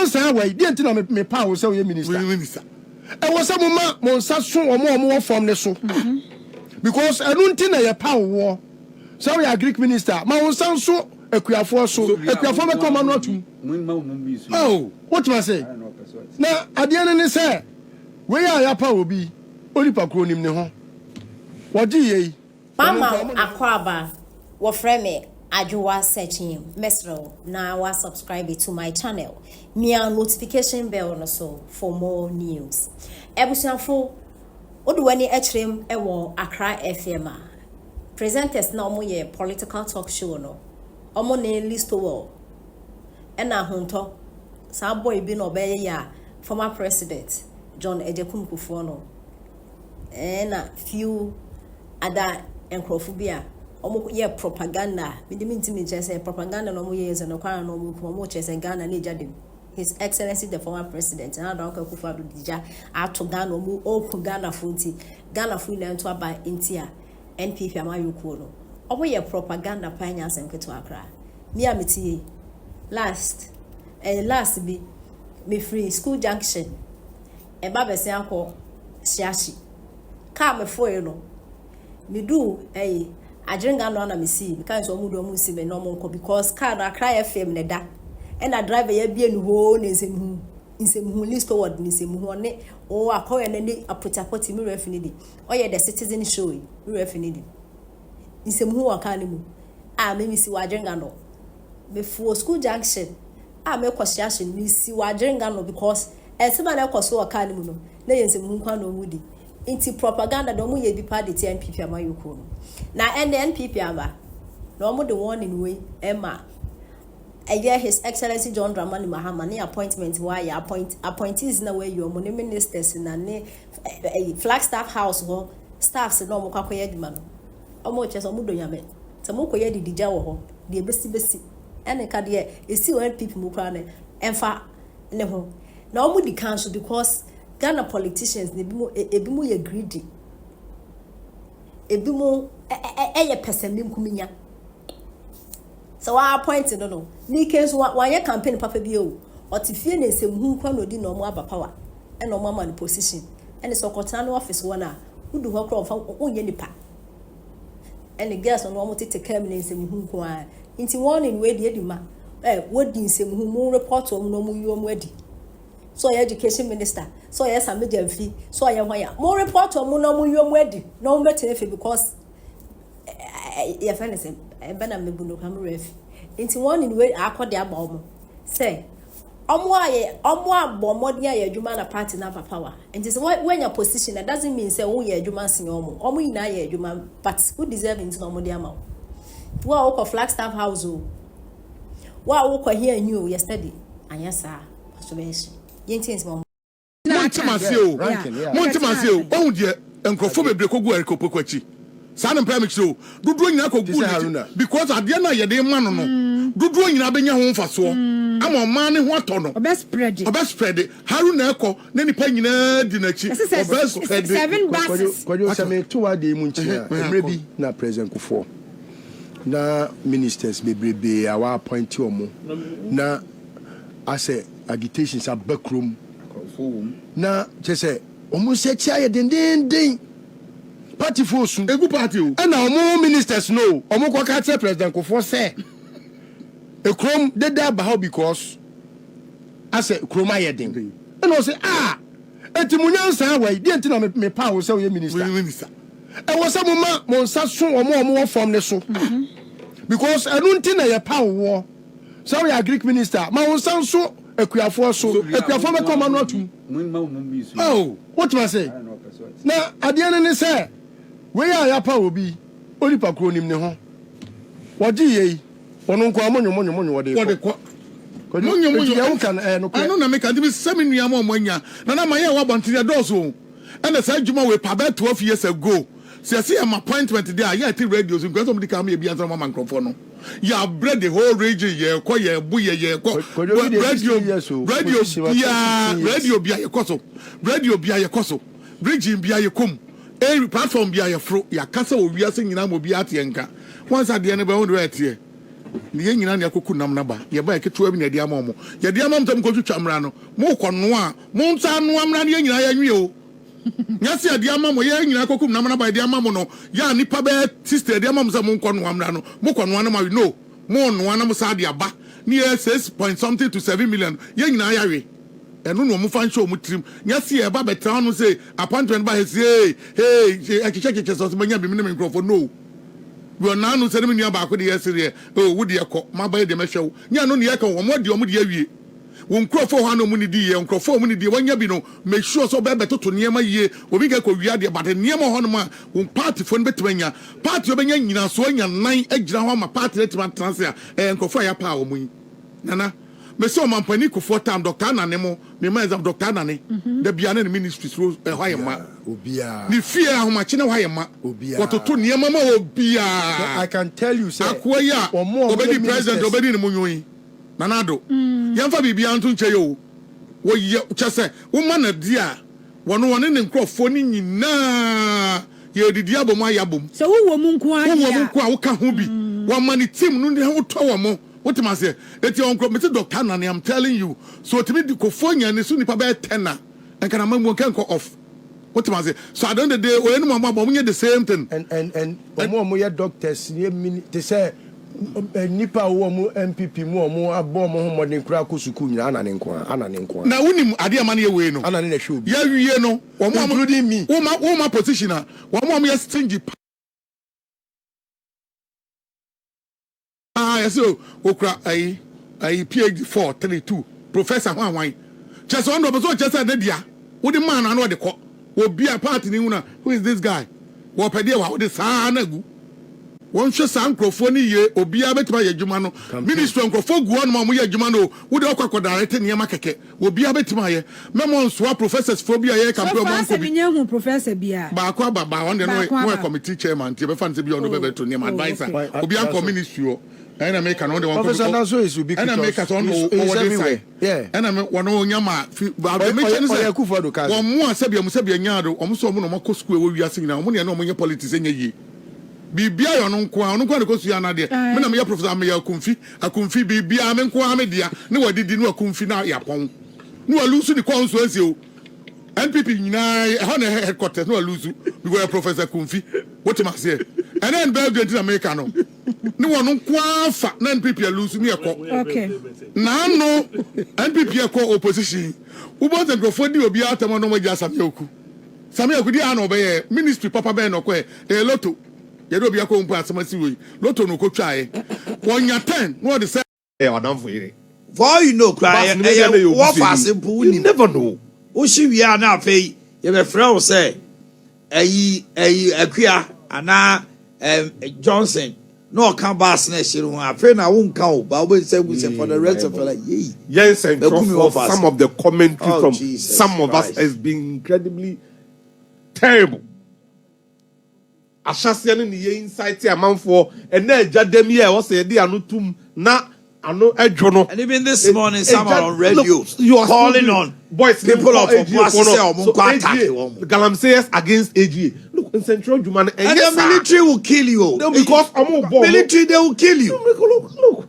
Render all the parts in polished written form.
nyansa wɔ yi, deɛ nti na mepa wo sɛ woyɛ minister? Minister. Ɛwɔ sɛ moma mo nsa so wɔn a wɔwɔ fam ne so, because ɛno nti na yɛpa woɔ sɛ woyɛ agric minister. Ma wo nsa nso akuafoɔ so, akuafoɔ bɛka ɔma no atum. Oh. Wotuma se na adeɛ no ne sɛ wei a yɛapa obi, onipa kuro nim ne ho wɔgye yei. Mama akwaaba, wɔfrɛ me Adwowa Searching. Mesrɛ wo na wa subscribe to my channel. Mia notification bell no so for more news. Abusuafo, wode w'ani akyerɛ mu wɔ Accra FM a, presenters na wɔn yɛ political talk show no, wɔn ne Listowel ɛna Ahontɔ, saa boy bi na ɔbɛyɛ yɛ a former President John Agyekum Kufuor no, ɛna few other nkurɔfo bi a wɔn yɛ propaganda. Mede mi ntumi nkyerɛ sɛ propaganda na wɔn yɛ sɛ nokwara na wɔn wɔn kyerɛ sɛ Ghana ne gya dem, His Excellency the former President Nana Addo Akufo-Addo de gya ato Ghana, wɔn ɔɔku Ghana fo, nti Ghana fo nyinaa nto aba nti a NPP amayɔkuo no, wɔn yɛ propaganda paa, nyɛ asɛm ketewa koraa. Mi a mete yie, last ɛyɛ last bi, mefiri School Junction ɛba bɛsɛn akɔ Hyiahyi, kaa mefoe no, medu ɛyi Adwenga no na mesi meka sɛ ɔmo de ɔmo si me na ɔmo nkɔ, because kaa no Accra FM ne da, ɛna driver yɛ bie no hoo ne nsɛmhu nsɛmhu list word ne nsɛmhu ɔne o akɔyɛ n'ani apɔtapɔti mi rɛfi ne di ɔyɛ The Citizen Show yi, mi rɛfi ne di nsɛmhu wɔ kaa no mu a mimi si wɔ Adwenga no, mefuo School Junction a mekɔ Hyiahyi no, mesi wɔ Adwenga no because ɛnsɛm a na ɛkɔ so wɔ kaa no mu no na yɛ nsɛmhu nkwa na ɔmo di, nti propaganda de ɔmo yɛ bi pa de tia NPP amayɔkuo no. Na ɛnɛ NPP aba na ɔmo de warning wei ɛma ɛyɛ His Excellency John Dramani Mahama ne appointment wayɛ, appointees na wɔayi ɔmo ne ministers na ne ɛyi Flagstaff House hɔ staffs na ɔmo kɔ akɔyɛ adwuma no. Ɔmo kyerɛ sɛ ɔmo dɔ Nyame sɛ mo kɔyɛ didi gya wɔ hɔ deɛ besi besi, ɛne ka deɛ esi wɔ NPP mu koraa no ɛmfa ne ho na ɔmo di kan so, because Ghana politicians na ebi mu yɛ greedy, ebi mu ɛyɛ pɛsɛmenkominya sɛ wɔn appoint no n'ike nso wɔanyɛ campaign papa bi o. Ɔte fie na nsɛmhu nkwa na odi na ɔmo aba power, ɛna ɔmo ama no position, ɛna sɛ ɔkɔtena ne office hɔ na wodu hɔ koraa ɔmfa wonyɛ nipa. Ɛne girls no ɔmo tete kaa mu na nsɛmhu nko ara, nti wɔn ne wei deɛ edi ma wɔdi nsɛmhu mu, report wɔn na ɔmo yi wɔn adi so. Ɔyɛ education minister so, ɔyɛ Sammy Gyamfi so, ɔyɛ hɔ ya mo report wɔn na ɔmo yi wɔn adi na ɔmo bɛtena efe, because yɛfɛ ne sɛ ɛbɛ na mebu no kwan refi. Nti wɔn ne wei akɔ de aba wɔn sɛ ɔmo ayɛ, ɔmo abɔ mmɔden ayɛ adwuma na party na aba power. Nti sɛ wɔanya position, that doesn't mean sɛ wɔyɛ adwuma sen ɔmo. Ɔmo nyinaa yɛ adwuma, but wo deserve nti na ɔmo de ama wo. Wo a wokɔ Flagstaff House o, wo a wokɔ here new o, yɛ steady anyɛ saa aso bɛyɛ hye. Yɛn ti nsɛm ɔmo. Monte ma se o, monte ma se o. Ɔhu deɛ nkurɔfoɔ bebree kɔgu Eric Opoku akyi saa no, mpɛ mekyerɛ o, dodoɔ nyinaa kɔgu n'akyi because adeɛ no a yɛde ma no, dodoɔ nyinaa bɛnya ho mfasoɔ ama ɔman ne ho atɔ no. Ɔbɛ spread. Ɔbɛ spread. Haruna ɛkɔ na nipa nyinaa di n'akyi, ɔbɛ spread. Seven buses. Kwadwo, sɛ meto adeɛ mu nkyɛn a, mmerɛ bi na President Kufuor na ministers bebrebee a wɔappoint wɔn na asɛ agitations aba kurom na kyerɛ sɛ wɔn nsa akyi ayɛ dendenden, partyfoɔ su. Egu party o. Ɛna wɔn ministers no, wɔn kɔ ka kyerɛ President Kufuor sɛ ekurom deda aba hɔ because asɛ kurom ayɛ den, ɛna ɔsɛ a eti mu nyansa wɔ yi deɛ nti na me pa wo sɛ oyɛ minister? Minister. Ɛwɔ sɛ mo ma mo nsa so wɔn a wɔwɔ fam ne so, because ɛno nti na yɛ pa woɔ sɛ woyɛ agric minister. Ma wo nsa nso akuafoɔ so, akuafoɔ bɛka ɔma no atum. Oh. Wotuma se na adeɛ no ne sɛ wei a yɛapa obi, onipa kuro nim ne ho wɔgye yei, ɔno nko a monyo monyo monyo wɔde wɔde kɔ. Kɔ. Monyo monyo. Eti deɛ woka no ɛyɛ nokorɛ. Ɛno na meka, nti mesɛ me nua ma ɔmo anya na ma yɛ wɔ abɔnten yɛ dɔɔso o. Ɛna saa adwuma wei pa bɛyɛ 12 years ago sɛ yɛsɛ yɛ ma appointment deɛ a yɛ te radio so nkura sɛ ɔmo di kan ma yɛ bi ansa na ɔmo ama nkurɔfoɔ no. Yɛabrɛ the whole region, yɛkɔ yɛbo yɛ yɛkɔ. Kwadwo, bi deɛ radio 16 years o. Radio Position wa biara 16 years. Radio bia yɛkɔ so, radio bia yɛkɔ so, region bia yɛkɔ mu, platform bia yɛforo, yɛakasa wɔ wiase nyinaa ma obiara teɛ nka wɔn sɛ adeɛ no bɛn wɔn de wɔyɛ teɛ. Ne yɛn nyinaa na yɛakɔku nam no aba. Yɛbaeɛ ketewa bi na yɛde ama wɔn. Yɛde ama mo sɛ monkɔtwitwa mmra no, morekɔnoa a, monsan nnoa mmra na yɛn nyinaa yɛnwe o. Nyɛ sɛ yɛde ama mo, yɛn nyinaa kɔkum nam no aba yɛde ama mo no, yɛ a nnipa bɛyɛ 60 yɛde ama mo sɛ monkɔnoa mmra no, mokɔnoa na moawe. No, monnoa na mosan de aba. Ne yɛyɛ six point something to 7 million, yɛn nyinaa yɛawe. Ɛno na wɔmfa nhyɛ wɔn tirim. Nyɛ sɛ yɛba bɛtena hɔ nom sɛ appointment ba ha si hey, hey, ɛkyekyɛkyekyɛ sɛ ɔsɛ manya bi me ne me nkurɔfoɔ. No. Bi ɔnaa no sɛ ne me nua baako de yɛ sereɛ, oh, wo deɛ kɔ, maba yi deɛ mɛhwɛ wo. Nyɛ ɛno na yɛka o, wɔn adi wɔn deɛ awie. Wo nkurɔfoɔ wɔ hɔ a na wɔn nnidi yie, nkurɔfoɔ a wɔn nnidi yie, wɔanya bi no, make sure sɛ wobɛ bɛtoto nneɛma yie, obi nka kɔ wia adeɛ, but nneɛma wɔ hɔnom a wo party foɔ no bɛtumi anya. Party a wobɛnya nnyinasoɔ anya nan agyina hɔ ama party no atumi atena ase a, ɛyɛ nkurɔfoɔ a yɛapaa wɔn yi. Nana, mese Ɔmampanin Kufuor time, Doctor Anane mo, me ma example, Doctor Anane, da biara na ne ministry so ɛhɔ ayɛ ma. Obiara. Ne fie ahomakye na hɔ ayɛ ma. Obiara. Wɔtoto nneɛma ma obiara. I can tell you sɛ Akoa yi a wɔn a wɔyɛ ɔbɛdi president ministers. Ɔbɛdi ne mu nwon Nana Addo. Yɛmfa biribiara nto nkyɛn yi o. Wɔyɛ kyɛ sɛ woma no adi a, wɔno wɔne ne nkurɔfoɔ no nyinaa yɛredidi abom ayɛ abom. Sɛ wowɔ mu nko ara Wowɔ deɛ mu a. nko a woka ho bi. Wɔama ne team no ne ho tɔ wɔn. Wotem aseɛ? Eti ɔnkorɔ mete Dr. Anane, I'm telling you. So otumi di Kufuor nya ne so nipa bɛyɛ 10 a, nka na mamuo nka nkɔ off. Wotem aseɛ? So at the end of the day, oyɛ ne mu ɔmo abɔ, ɔmo nyɛ the same thing. And wɔn a wɔyɛ doctors ne mini te sɛ nnipa a wɔwɔ mu NPP mu a wɔn abɔ wɔn ho mmɔden koraa kɔ sukuu nyinaa, Anane nko ara, Anane nko ara. Na wonim adeɛ a ɛma no yɛ wei no? Anane na ɛhwɛ obi. Yɛawie no, wɔn a Including me. Woma position a, wɔn a wɔyɛ stingy paa, yɛsɛ okura ayi PhD 4, 3, 2, professor ho ahwan kyɛ sɛ ɔno ɔpɛ sɛ ɔkyɛ sɛ ne dea wode maa no ano ɔde kɔ obi a party ne hu na who is this guy, wɔpɛ deɛ wa wode saa na agu. Wɔnhwɛ saa nkurɔfoɔ no yie. Obiara bɛtumi ayɛ adwuma no. Ministry nkurɔfoɔ gu hɔnom a wɔyɛ adwuma no o, wode ɔkɔ akɔ direct nneɛma kɛkɛ, obiara bɛtumi ayɛ. Mɛmɔ nsoa professors foɔ bi a yɛyɛ So campaign far ɔmo sɛ ankɔ bi. menya hu professor bi a. Baako aba ba ɔno deɛ no Baako no yɛ aba. committee chairman, nti yɛbɛfa no sɛ bi a ɔno bɛbɛto nneɛma adviser. Why, Obi ankɔ Danso. ministry hɔ, ɛna meka no ɔno deɛ wɔnkɔ Professor Danso is ubiquitous. Ɛna meka sɛ ɔno He's ɔwɔ this everywhere. side. Ɛna me wɔn ɔnya ma fi ba mekyɛ ne Ɔyɛ sɛ Akufo-Addo cousin. Wɔn mo a sɛbea mo sɛbea nyaa do, wɔn sɛ wɔn na wɔn akɔ sukuu ɛwɔ wiase nyinaa, wɔn nea na wɔn nyɛ politics ɛnyɛ yie. Biribiara yɛ ɔno nko ara, ɔno nko ara na ɛkɔ sukuu anadeɛ. Me na meyɛ professor, meyɛ akumfi akumfi, biribiara me nko ara me dea ne wadidi ne wakumfi na yɛapɔn ne walusu ne constituency o. NPP nyinaa ɛhɔ na ɛhɛ headquarters ne walusu because ɔyɛ Professor Kumfi. Wote ma aseɛ? Ɛnɛ n birthday nti na meka no ne wɔn nko ara fa na NPP alusu ne ɛkɔ. Naano NPP ɛkɔ opposition, wobɔ sɛ nkurɔfoɔ di obiara atɛm ɔno ɔmo agya Samia Oku. Samia Oku deɛ ana ɔbɛyɛ ministry papa bɛyɛ na ɔkɔɛ ɛyɛ lotto yɛde obi akɔ mpo asɛm asi wei lotto no ɔkɔtwaeɛ wɔnya 10 na ɔde sɛ Ɛyɛ ɔdamfo yere. For all you know koraa Bus no bɛbi a na ɛyɛ ɛyɛ wɔfa obusuani. ase mpo You wonim. never know. Wohye wie a na afei yɛbɛfrɛ wo sɛ ɛyi Akua anaa Johnson na ɔka bus na ɛhye no ho, afei na wonka o ba wobɛsɛ gu sɛ for the rest of your life yei. Yɛn Bɛku me nsɛntwerɛfoɔ, wɔfa ase. some of the commentary Oh, from Jesus some of us Christ. has been incredibly terrible. Ahyɛseɛ no ne yɛ insight amanfoɔ ɛnna agya dɛm yi a ɛwɔ sɛ yɛde ano tum na ano ɛdwo no. And even this morning, some are on radio Look, you are still calling doing- on boys people of AGA Obuasi foɔ no. sɛ ɔmo So nkɔ attack AGA, wɔn. Galamseyers against AGA. Look, nsɛntwerɛ adwuma no And ɛnyɛ the saa. military will kill you. No, because ɔmo bɔ ɔmo- Military, they will kill you. Look, look, look.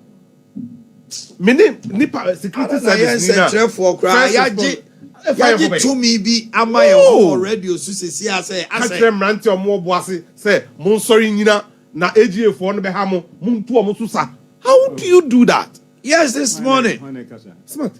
Mene nipa security Na yɛn service ni na. nsɛntwerɛfoɔ koraa First yɛagye response. Ɛfa yɛn ho yɛagye bɛn. tumi bi ama yɛn No. ho wɔ radio so sisi asɛ Ka asɛ kyerɛ mmeranteɛ a ɔmo wɔ bo ase sɛ mo nsɔre nyina na AGA foɔ no bɛha mo, mo ntu ɔmo so sa. How do you do that? Yes, this morning. Smart.